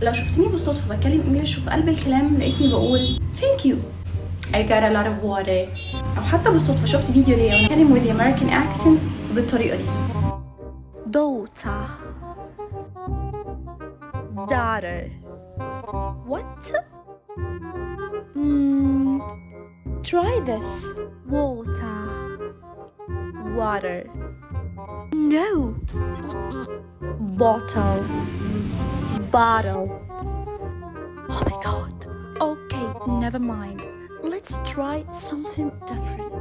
لو شفتني بالصدفة بتكلم English وفي قلب الكلام لقيتني بقول thank you، I got a lot of water، او حتى بالصدفة شفت فيديو ليا وانا بتكلم with the American accent بالطريقة دي: daughter، daughter، what، try this، water، water، no، bottle، bottle، oh my God، okay، never mind، let's try something different،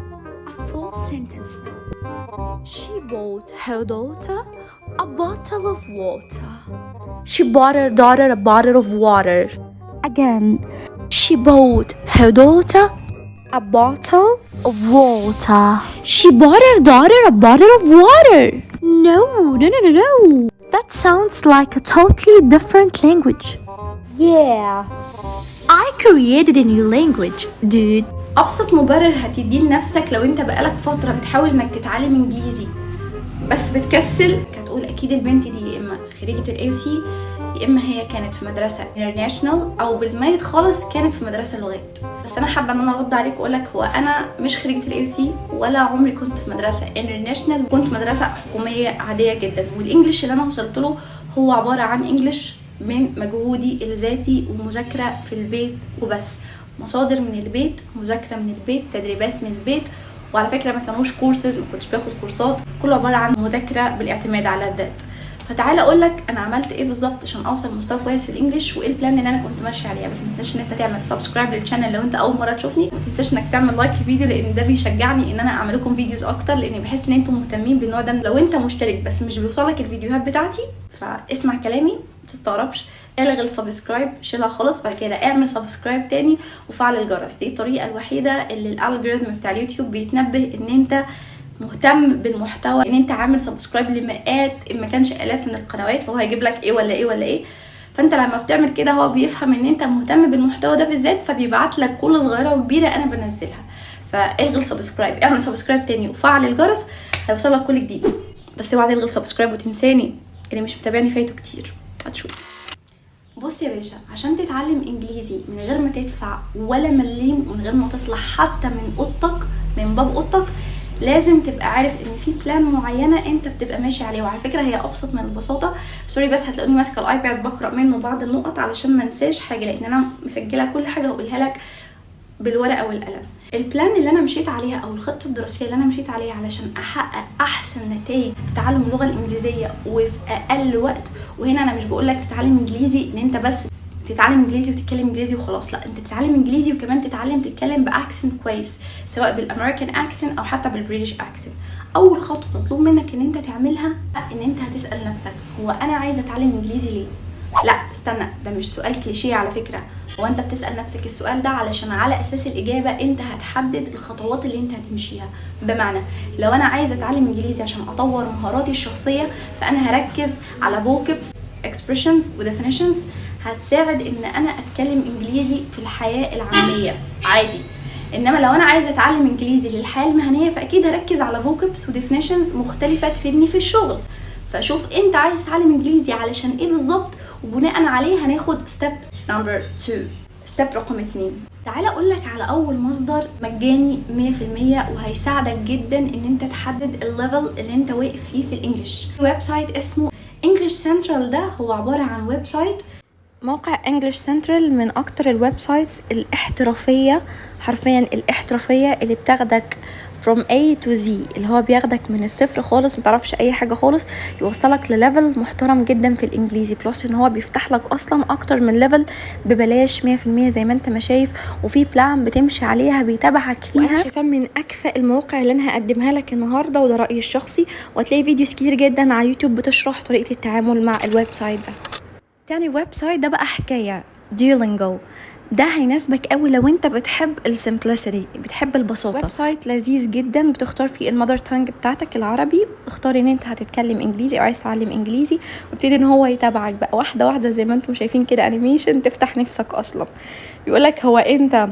a full sentence now. she bought her daughter a bottle of water. she bought her daughter a bottle of water. again، she bought her daughter a bottle of water. she bought her daughter a bottle of water. no، no، no، no، no، that sounds like a totally different language. yeah، I created a new language، dude. ابسط مبرر هتديه لنفسك لو انت بقالك فترة بتحاول انك تتعلم انجليزي بس بتكسل، هتقول اكيد البنت دي يا اما خريجة ال AUC، يا اما هي كانت في مدرسه international، او بالميت خالص كانت في مدرسه لغات. بس انا حابة ان انا ارد عليك واقول لك هو انا مش خريجة ال AUC ولا عمري كنت في مدرسه international، كنت مدرسه حكومية عادية جدا. وال English اللي انا وصلت له هو عبارة عن English من مجهودي الذاتي ومذاكره في البيت وبس، مصادر من البيت، مذاكرة من البيت، تدريبات من البيت. وعلى فكرة ما كانوش كورسز، ما كنتش باخد كورسات، كله عبارة عن مذاكرة بالاعتماد على الذات. فتعالى اقول لك انا عملت ايه بالظبط عشان اوصل لمستوى كويس في ال English وايه ال plan اللي انا كنت ماشية عليها. بس ما تنساش ان انت تعمل subscribe لل channel لو انت اول مرة تشوفني، ما تنساش انك تعمل like للفيديو لان ده بيشجعني ان انا اعمل لكم videos اكتر، لان بحس ان انتم مهتمين بالنوع ده. لو انت مشترك بس مش بيوصلك الفيديوهات بتاعتي، فاسمع كلامي، ما تستغربش، الغي ال subscribe، شيلها خالص، بعد كده اعمل subscribe تاني وفعل الجرس. دي الطريقة الوحيدة اللي ال algorithm بتاع اليوتيوب بيتنبه ان انت مهتم بالمحتوى، ان انت عامل subscribe لمئات ان ما كانش الاف من القنوات، فهو هيجيب لك ايه ولا ايه ولا ايه. فانت لما بتعمل كده هو بيفهم ان انت مهتم بالمحتوى ده بالذات، فبيبعت لك كل صغيرة وكبيره انا بنزلها. فالغي ال subscribe، اعمل subscribe تاني وفعل الجرس، هيوصلك كل جديد. بس اوعى تلغي ال subscribe وتنساني، اللي مش متابعني فايته كتير، هتشوف. بص يا باشا، عشان تتعلم انجليزي من غير ما تدفع ولا مليم ومن غير ما تطلع حتى من اوضتك، من باب اوضتك، لازم تبقى عارف ان في plan معينة انت بتبقى ماشي عليها. وعلى فكرة هي ابسط من البساطه. sorry بس هتلاقوني ماسكه ال iPad بقرا منه بعض النقط علشان ما انساش حاجه، لان انا مسجله كل حاجة هقولها لك بالورقة والقلم. ال plan اللي انا مشيت عليها او الخطة الدراسية اللي انا مشيت عليها علشان احقق احسن نتائج في تعلم اللغة الانجليزية وفي اقل وقت. وهنا انا مش بقول لك تتعلم انجليزي ان انت بس تتعلم انجليزي وتتكلم انجليزي وخلاص، لا، انت تتعلم انجليزي وكمان تتعلم تتكلم ب accent كويس، سواء بال American accent او حتى بال British accent. اول خطوة مطلوب منك ان انت تعملها ان انت هتسال نفسك: هو انا عايزه اتعلم انجليزي ليه؟ لا استنى، ده مش سؤال كليشيه على فكره. هو انت بتسال نفسك السؤال ده علشان على اساس الاجابة انت هتحدد الخطوات اللي انت هتمشيها. بمعنى لو انا عايزه اتعلم انجليزي عشان اطور مهاراتي الشخصيه، فانا هركز على vocabs، expressions و definitions هتساعد ان انا اتكلم انجليزي في الحياة العامية عادي. انما لو انا عايزه اتعلم انجليزي للحياة المهنيه، فاكيد هركز على vocabs و definitions مختلفة تفيدني في الشغل. فشوف انت عايز تتعلم انجليزي علشان ايه بالظبط، وبناء عليه هناخد step number 2. step رقم 2، تعالى اقول لك على اول مصدر مجاني 100% وهيساعدك جدا ان انت تحدد ال level اللي انت واقف فيه في ال English. website اسمه English Central، ده هو عبارة عن website. موقع English Central من اكتر ال websites الاحترافية، حرفيا الاحترافية، اللي بتاخدك from A to Z، اللي هو بياخدك من الصفر خالص، متعرفش اي حاجة خالص، يوصلك ل level محترم جدا في الانجليزي. plus ان هو بيفتح لك اصلا اكتر من level ببلاش 100% زي ما انت ما شايف، وفي plan بتمشي عليها بيتابعك فيها. وانا شايفاه من اكفأ المواقع اللي انا هقدمها لك النهارده، وده رأيي الشخصي. وهتلاقي videos كتير جدا على يوتيوب بتشرح طريقة التعامل مع ال website ده. تاني website ده بقى حكاية، Duolingo. ده هيناسبك قوي لو انت بتحب ال simplicity، بتحب البساطه. website لذيذ جدا، بتختار فيه ال mother tongue بتاعتك العربي، اختار ان انت هتتكلم انجليزي او عايز تتعلم انجليزي، وابتدي ان هو يتابعك بقى واحدة واحده. زي ما انتم شايفين كده animation تفتح نفسك اصلا. بيقولك هو انت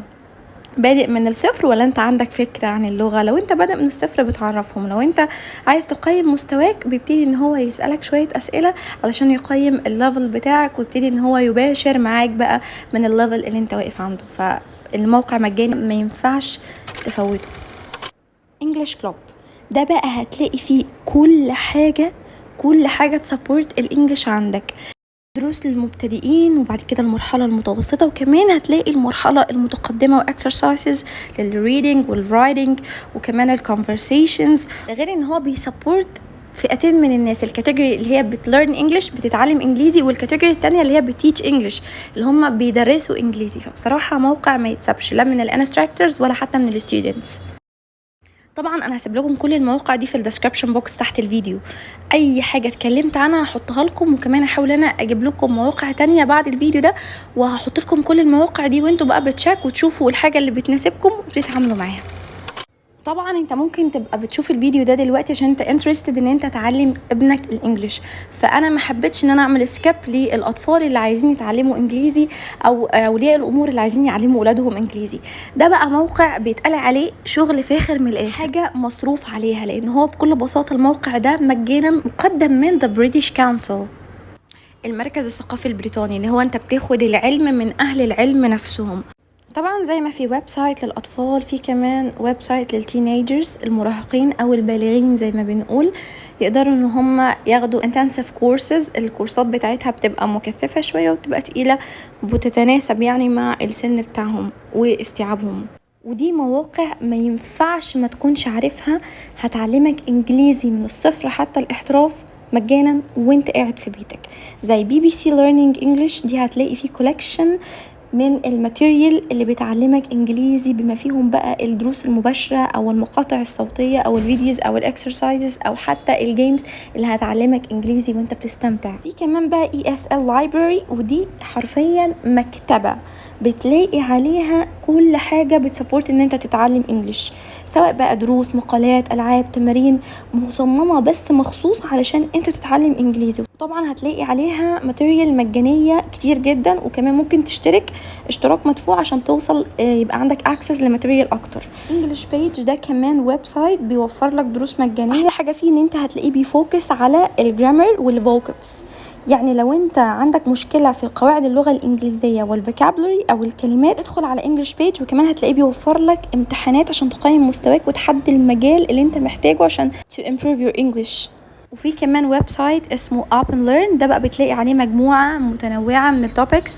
بادئ من الصفر ولا انت عندك فكرة عن اللغة. لو انت بادئ من الصفر بتعرفهم، لو انت عايز تقيم مستواك بيبتدي ان هو يسألك شوية اسئلة علشان يقيم ال level بتاعك، ويبتدي ان هو يباشر معاك بقى من ال level اللي انت واقف عنده. فالموقع مجاني، ما ينفعش تفوته. English Club ده بقى هتلاقي فيه كل حاجة، كل حاجة ت support ال English عندك، دروس للمبتدئين وبعد كده المرحلة المتوسطة، وكمان هتلاقي المرحلة المتقدمة و exercises لل reading وال writing وكمان ال conversations. غير ان هو بي support فئتين من الناس، ال category اللي هي بت learn English، بتتعلم انجليزي، وال category التانية اللي هي بت teach English، اللي هم بيدرسوا انجليزي. فبصراحة موقع ما يتسابش، لا من ال instructors ولا حتى من ال students. طبعا انا هسيب لكم كل المواقع دي في ال description box تحت الفيديو، اي حاجة اتكلمت عنها هحطها لكم، وكمان هحاول انا اجيب لكم مواقع تانية بعد الفيديو ده، وهحط لكم كل المواقع دي، وانتوا بقى بت check وتشوفوا الحاجة اللي بتناسبكم وبتتعاملوا معاها. طبعا انت ممكن تبقى بتشوف الفيديو ده دلوقتي عشان انت interested ان انت تعلم ابنك ال English، فانا ما حبيتش ان انا اعمل skip للاطفال اللي عايزين يتعلموا انجليزي او اولياء الامور اللي عايزين يعلموا اولادهم انجليزي. ده بقى موقع بيتقال عليه شغل فاخر من الاخر، حاجة مصروف عليها، لان هو بكل بساطة الموقع ده مجانا مقدم من The British Council، المركز الثقافي البريطاني، اللي هو انت بتاخد العلم من اهل العلم نفسهم. طبعا زي ما في website للاطفال، في كمان website لل teenagers، المراهقين او البالغين زي ما بنقول، يقدروا ان هم ياخدوا intensive courses. الكورسات بتاعتها بتبقى مكثفة شوية وبتبقى تقيلة، وبتتناسب يعني مع السن بتاعهم واستيعابهم. ودي مواقع ما ينفعش ما تكونش عارفها، هتعلمك انجليزي من الصفر حتى الاحتراف مجانا وانت قاعد في بيتك، زي BBC Learning English. دي هتلاقي فيه collection من ال material اللي بتعلمك انجليزي، بما فيهم بقى الدروس المباشرة او المقاطع الصوتية او ال videos او ال exercises او حتى ال games اللي هتعلمك انجليزي وانت بتستمتع. في كمان بقى ESL Library، ودي حرفيا مكتبه بتلاقي عليها كل حاجة بت support ان انت تتعلم English، سواء بقى دروس، مقالات، العاب، تمارين مصممه بس مخصوص علشان انت تتعلم انجليزي. طبعا هتلاقي عليها material مجانية كتير جدا، وكمان ممكن تشترك اشتراك مدفوع عشان توصل يبقى عندك access ل material اكتر. English Page ده كمان website بيوفر لك دروس مجانيه. احلى حاجة فيه ان انت هتلاقيه بي focus على ال grammar وال vocabs، يعني لو انت عندك مشكلة في قواعد اللغة الانجليزية وال vocabulary او الكلمات، ادخل على English Page. وكمان هتلاقيه بيوفر لك امتحانات عشان تقيم مستواك وتحدد المجال اللي انت محتاجه عشان to improve your English. وفي كمان website اسمه Open Learn، ده بقى بتلاقي عليه مجموعة متنوعة من ال topics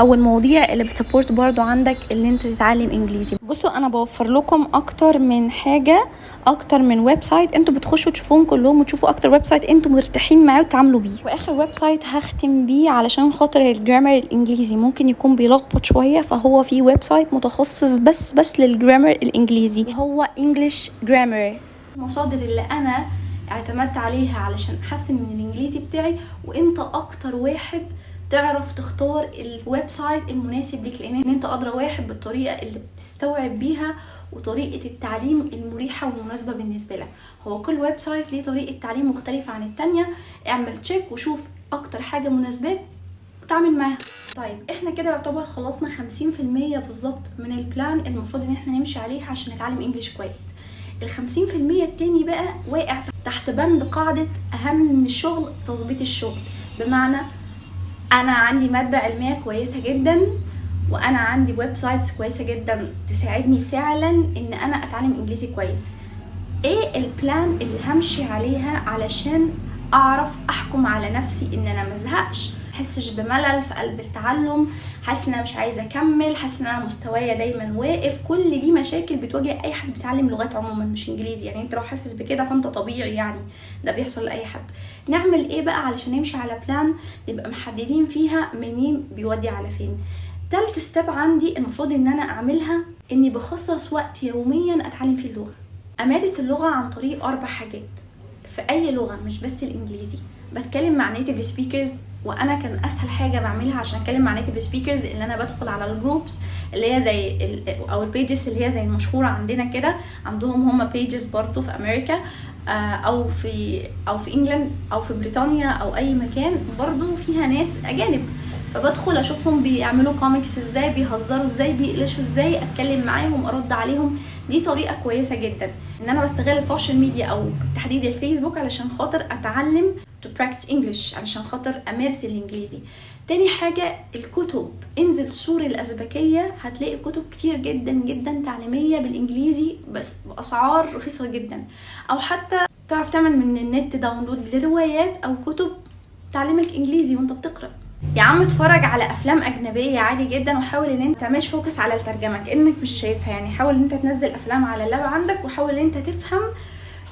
او المواضيع اللي بت support برضو عندك اللي انت تتعلم انجليزي. بصوا، انا بوفر لكم اكتر من حاجة، اكتر من website، انتوا بتخشوا تشوفوهم كلهم وتشوفوا اكتر website انتوا مرتاحين معاه وتعاملوا بيه. واخر website هختم بيه، علشان خاطر ال grammar الانجليزي ممكن يكون بيلخبط شوية، فهو في website متخصص بس لل grammar الانجليزي، هو English Grammar. المصادر اللي انا اعتمدت عليها علشان احسن من الانجليزي بتاعي، وانت اكتر واحد تعرف تختار ال website المناسب ليك، لان انت ادرى واحد بالطريقة اللي بتستوعب بيها وطريقه التعليم المريحة والمناسبة بالنسبة لك. هو كل website ليه طريقه تعليم مختلفة عن التانية، اعمل check وشوف اكتر حاجة مناسباك وتعامل معاها. طيب، احنا كده يعتبر خلصنا 50% بالظبط من ال plan المفروض ان احنا نمشي عليها عشان نتعلم English كويس. ال50% التاني بقى واقع تحت بند قاعدة أهم من الشغل تظبيط الشغل، بمعنى أنا عندي مادة علمية كويسة جدا وأنا عندي websites كويسة جدا تساعدني فعلا إن أنا أتعلم إنجليزي كويس. ايه ال plan اللي همشي عليها علشان اعرف احكم على نفسي ان انا مزهقش، حسش بملل في قلب التعلم، حاسه ان انا مش عايزه اكمل، حاسه ان انا مستوايا دايما واقف؟ كل دي مشاكل بتواجه اي حد بيتعلم لغات عموما مش انجليزي. يعني انت لو حاسس بكده فانت طبيعي، يعني ده بيحصل لاي حد. نعمل ايه بقى علشان نمشي على plan نبقى محددين فيها منين بيودي على فين؟ تالت step عندي المفروض ان انا اعملها اني بخصص وقت يوميا اتعلم فيه اللغه. امارس اللغة عن طريق اربع حاجات في اي لغة مش بس الانجليزي. بتكلم مع native speakers، وانا كان اسهل حاجة بعملها عشان اتكلم مع native speakers ان انا بدخل على ال groups اللي هي زي او ال pages اللي هي زي المشهورة عندنا كده، عندهم هما pages برضو في امريكا او في England او في بريطانيا او اي مكان برضو فيها ناس اجانب. فبدخل اشوفهم بيعملوا كوميكس ازاي، بيهزروا ازاي، بيقلشوا ازاي، اتكلم معاهم، ارد عليهم. دي طريقه كويسة جدا ان انا بستغل ال social media او بالتحديد الفيسبوك علشان خاطر اتعلم to practice English، علشان خاطر امارس الانجليزي. تاني حاجة الكتب، انزل سور الأزبكية هتلاقي كتب كتير جدا جدا تعليمية بالإنجليزي بس بأسعار رخيصة جدا، أو حتى تعرف تعمل من النت download لروايات أو كتب تعلمك إنجليزي وانت بتقرأ. يا عم اتفرج على افلام اجنبية عادي جدا، وحاول ان انت تعملش focus على الترجمة كانك مش شايفها. يعني حاول ان انت تنزل افلام على ال lap عندك، وحاول ان انت تفهم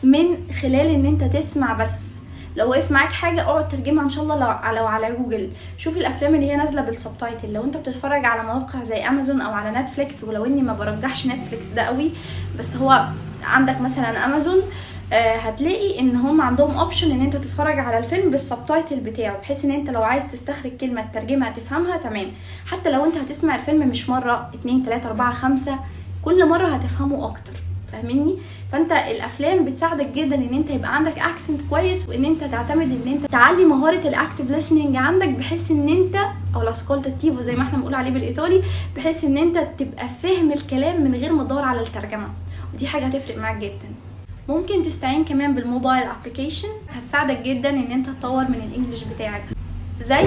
من خلال ان انت تسمع بس. لو وقف معاك حاجة اقعد ترجمها ان شاء الله لو على جوجل. شوف الافلام اللي هي نازله بال subtitle. لو انت بتتفرج على مواقع زي امازون او على نتفليكس، ولو اني ما برجحش نتفليكس ده قوي، بس هو عندك مثلا امازون، هتلاقي ان هم عندهم option ان انت تتفرج على الفيلم بال subtitle بتاعه، بحيث ان انت لو عايز تستخرج كلمة ترجمها تفهمها تمام. حتى لو انت هتسمع الفيلم مش مرة، اتنين، تلاتة، اربعة، خمسة، كل مرة هتفهمه اكتر، فاهميني؟ فانت الافلام بتساعدك جدا ان انت يبقى عندك accent كويس، وان انت تعتمد ان انت تعلي مهارة ال active listening عندك، بحيث ان انت او l'ascolto attivo زي ما احنا بنقول عليه بالايطالي، بحيث ان انت تبقى فاهم الكلام من غير ما تدور على الترجمه، ودي حاجة هتفرق معاك جدا. ممكن تستعين كمان بال mobile application، هتساعدك جدا ان انت تطور من ال English بتاعك، زي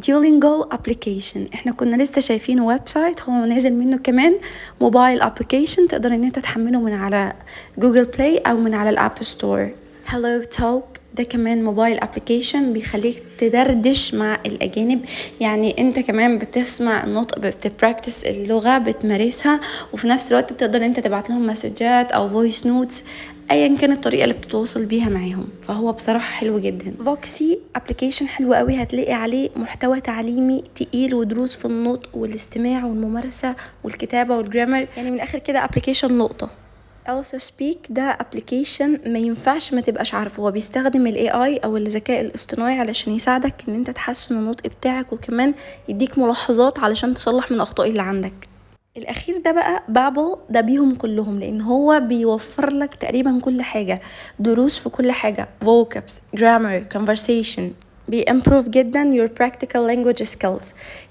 Duolingo application. احنا كنا لسه شايفينه website، هو نازل منه كمان mobile application تقدر ان انت تحمله من على Google Play او من على ال App Store. Hello Talk ده كمان mobile application بيخليك تدردش مع الاجانب، يعني انت كمان بتسمع النطق، بت practice اللغه، بتمارسها، وفي نفس الوقت بتقدر انت تبعت لهم مسجات او voice notes، ايا كانت الطريقة اللي بتتواصل بيها معاهم. فهو بصراحة حلو جدا. Voxy application حلو قوي، هتلاقي عليه محتوى تعليمي تقيل ودروس في النطق والاستماع والممارسة والكتابة وال grammar، يعني من الاخر كده application لقطه. Elsa Speak ده application ما ينفعش ما تبقاش عارفه، هو بيستخدم ال AI او الذكاء الاصطناعي علشان يساعدك ان انت تحسن النطق بتاعك، وكمان يديك ملاحظات علشان تصلح من الاخطاء اللي عندك. الاخير ده بقى Babbel، ده بيهم كلهم، لان هو بيوفر لك تقريبا كل حاجه، دروس في كل حاجه، vocabs، grammar، conversation. بي improve جدا your practical language skills،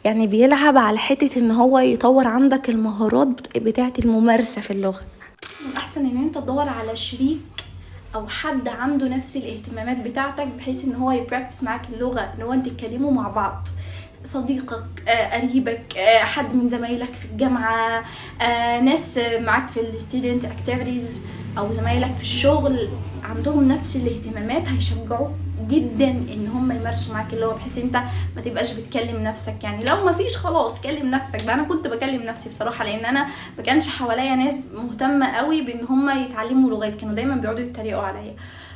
يعني بيلعب على حتة ان هو يطور عندك المهارات بتاعه الممارسة في اللغه. الاحسن ان انت تدور على شريك او حد عنده نفس الاهتمامات بتاعتك، بحيث ان هو ي practice معاك اللغه، ان هو انت تتكلموا مع بعض. صديقك، قريبك، حد من زمايلك في الجامعة، ناس معاك في ال student activities، او زمايلك في الشغل عندهم نفس الاهتمامات، هيشجعوك جدا ان هم يمارسوا معاك اللغه، بحيث انت ما تبقاش بتكلم نفسك. يعني لو ما فيش خلاص كلم نفسك بقى. انا كنت بكلم نفسي بصراحه، لان انا ما كانش حواليا ناس مهتمة قوي بان هم يتعلموا لغات، كانوا دايما بيقعدوا يتريقوا عليا،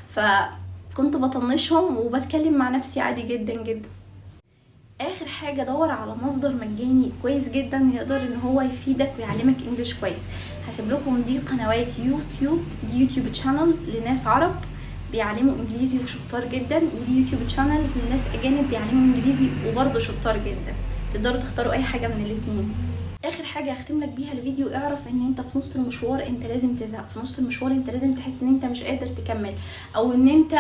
فكنت بطنشهم وبتكلم مع نفسي عادي جدا جدا. اخر حاجه، دور على مصدر مجاني كويس جدا يقدر ان هو يفيدك ويعلمك English كويس. هسيب لكم دي قنوات يوتيوب، دي YouTube channels لناس عرب بيعلموا انجليزي وشطار جدا، ودي YouTube channels لناس اجانب بيعلموا انجليزي وبرضه شطار جدا. تقدروا تختاروا اي حاجة من الاتنين. اخر حاجة هختم لك بيها الفيديو، اعرف ان انت في نص المشوار انت لازم تزهق، في نص المشوار انت لازم تحس ان انت مش قادر تكمل، او ان انت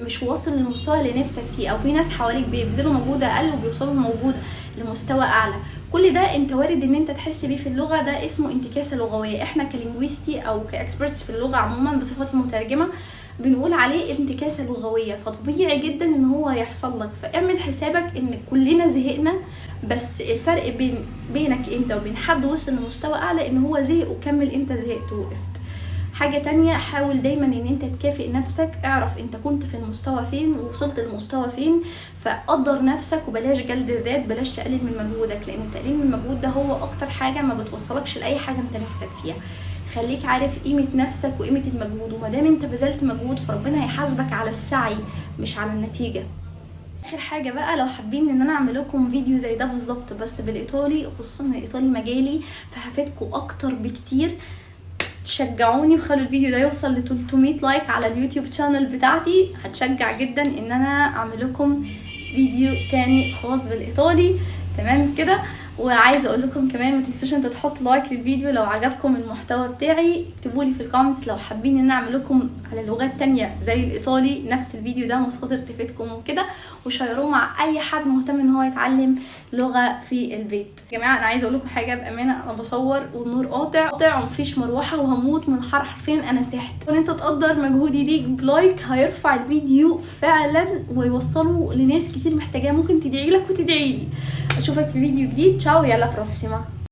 مش واصل للمستوى اللي نفسك فيه، او في ناس حواليك بيبذلوا مجهود اقل وبيوصلوا لمستوى اعلى. كل ده انت وارد ان انت تحس بيه في اللغه، ده اسمه انتكاسه لغويه. احنا ك linguisti او ك experts في اللغة عموما بصفتي مترجمة بنقول عليه انتكاسه لغويه، فطبيعي جدا ان هو هيحصل لك. فاعمل حسابك ان كلنا زهقنا، بس الفرق بينك انت وبين حد وصل لمستوى اعلى ان هو زهق وكمل، انت زهقت ووقفت. حاجة تانية، حاول دايما ان انت تكافئ نفسك. اعرف انت كنت في المستوى فين ووصلت للمستوى فين، فقدر نفسك وبلاش جلد الذات، بلاش تقلل من مجهودك، لان التقليل من المجهود ده هو اكتر حاجة ما بتوصلكش لأي حاجة انت نفسك فيها. خليك عارف قيمة نفسك وقيمة المجهود، وما دام انت بذلت مجهود فربنا هيحاسبك على السعي مش على النتيجة. اخر حاجة بقى، لو حابين ان انا اعمل لكم فيديو زي ده بالظبط بس بالايطالي، خصوصا ان الايطالي مجالي فهفيدكم اكتر بكتير، شجعوني وخلوا الفيديو ده يوصل ل 300 like على ال YouTube channel بتاعتي. هتشجع جدا ان انا اعمل لكم فيديو تاني خاص بالايطالي. تمام كده. وعايزه اقول لكم كمان ما تنسوش انت تحطوا like للفيديو لو عجبكم المحتوى بتاعي. اكتبوا لي في ال comments لو حابين ان انا اعمل لكم على لغات تانية زي الايطالي نفس الفيديو ده، مصادر تفيدكم وكده، وشيروه مع اي حد مهتم ان هو يتعلم لغة في البيت. يا جماعة انا عايزه اقول لكم حاجة بامانه، انا بصور والنور قاطع قاطع ومفيش مروحة وهموت من الحر، حرفيا انا سحت. وان انت تقدر مجهودي ليك ب like هيرفع الفيديو فعلا ويوصله لناس كتير محتاجاه، ممكن تدعي لك وتدعي لي. اشوفك في فيديو جديد، ciao، alla prossima.